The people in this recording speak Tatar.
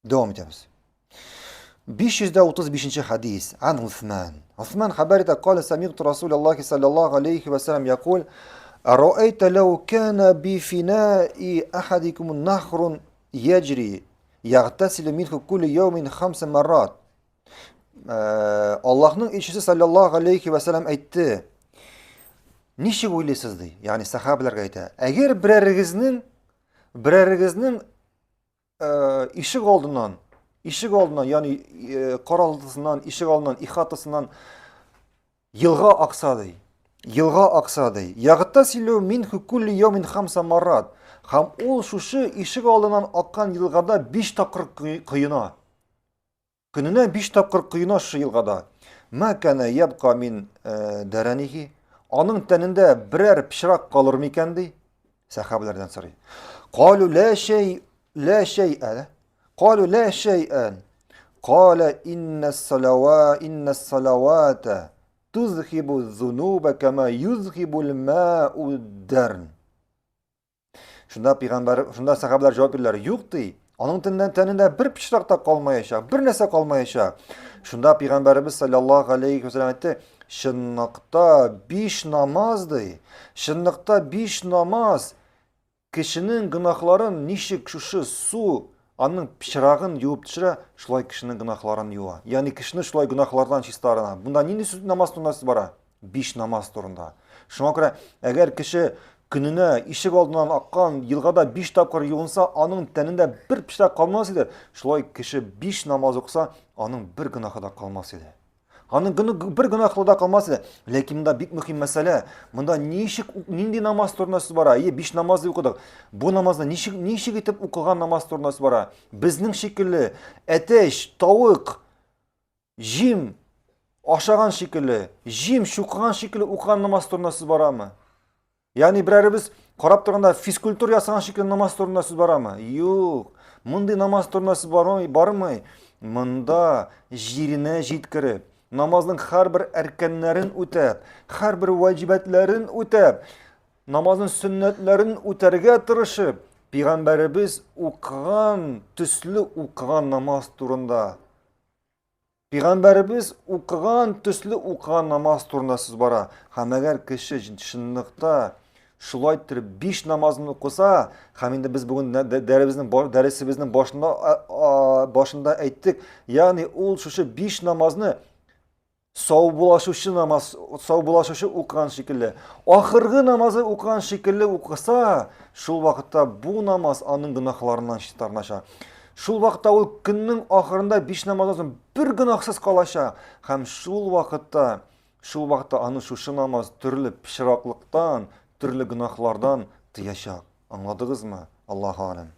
Дәвам итәбез. 535 хадис. Ан Усман. Усман хәбәр итә, кале самигту Расулаллахи саллаллаху алейхи ва саллям якул, Араайта лау кана би финаи ахадикум нахрун яджри, ягтасилу минху кулли яумин хамса маррат. Э, Аллаһның илчесе саллаллаху алейхи ва саллям әйтте. Ничек уйлыйсыз ди? Ягъни сахабаларга әйтә. Әгәр берәрегезнең берәрегезнең Э, ишек алдыннан ишек алдыннан ягъни э, каралтысыннан ишек алдыннан ихатасыннан елга акса ди елга акса ди ягътасилу минху кулли яумин хамса маррат һәм ул шушы ишек алдыннан аккан елгада биш тапкыр коена. Көненә биш тапкыр коена шушы елгада. Ма кана ябка мин э, дәранихи. Аның тәнендә берәр пычрак калыр микән ди? Сәхабәләрдән сорый. Калу ла шәй ла шәйә. Калу ла шәйән. Кала инна салава инна салавата тузхибу зунуба кама юзхибул мау дарн. Шунда пәйгамбәр, шунда сәхабәләр җавап бирделәр, юк ди. Аның тәнендә, тәнендә бер пычрак та калмаячак, бер нәрсә калмаячак. Шунда пәйгамбәребез саллаллаһу алейхи ва саллям әйтте, чынлыкта биш намаз ди. Чынлыкта биш намаз кешенең гөнаһларын ничек шушы су аның пычрагын юып төшерә, шулай кешенең гөнаһларын юа. Ягъни кешене шулай гөнаһлардан чистарына. Бунда нинди сүз намаз турында сүз бара? Биш намаз турында. Шуңа күрә, әгәр кеше көненә ишек алдыннан аккан елгада биш тапкыр юынса, аның тәнендә бер пычрак калмас иде. Шулай кеше биш намаз укыса, аның бер гөнаһы да калмас иде. Аның гөне, бер гөнаһлы да калмас иде. Ләкин монда бик мөһим мәсьәлә. Монда ничек нинди намаз турында сүз бара? Әйе, биш намаз дип укыдык. Бу намазны ничек ничек итеп укыган намаз турында сүз бара? Безнең шикелле әтәч, тавык, җим ашаган шикелле, җим чукыган шикелле укыган намаз турында сүз барамы? Ягъни берәребез карап торганда физкультура ясаган шикелле намаз турында сүз барамы? Юк. Мондый намаз турында сүз бармый, бармый. Монда җиренә җиткереп, намазның һәрбер әркәннәрен үтәп, һәрбер ваҗибәтләрен үтәп, намазның сөннәтләрен үтәргә тырышып, пәйгамбәребез укыган төсле укыган намаз турында. Пәйгамбәребез укыган төсле укыган намаз турында сүз бара. Һәм әгәр кеше чынлыкта шулай иттереп биш намазын укыса, һәм инде без бүген дәребезнең дәресебезнең башында башында әйттек, ягъни ул шушы биш намазны саубулашучы намаз, саубулашучы укыган шикелле, ахыргы намазы укыган шикелле укыса, шул вакытта бу намаз аның гөнаһларыннан чистарыначак. Шул вакытта ул көннең ахырында биш намаздан соң бер гөнаһсыз калачак. Һәм шул вакытта, шул вакытта аны шушы намаз төрле пычраклыктан, төрле гөнаһлардан тыячак. Аңладыгызмы? Аллаһу алем.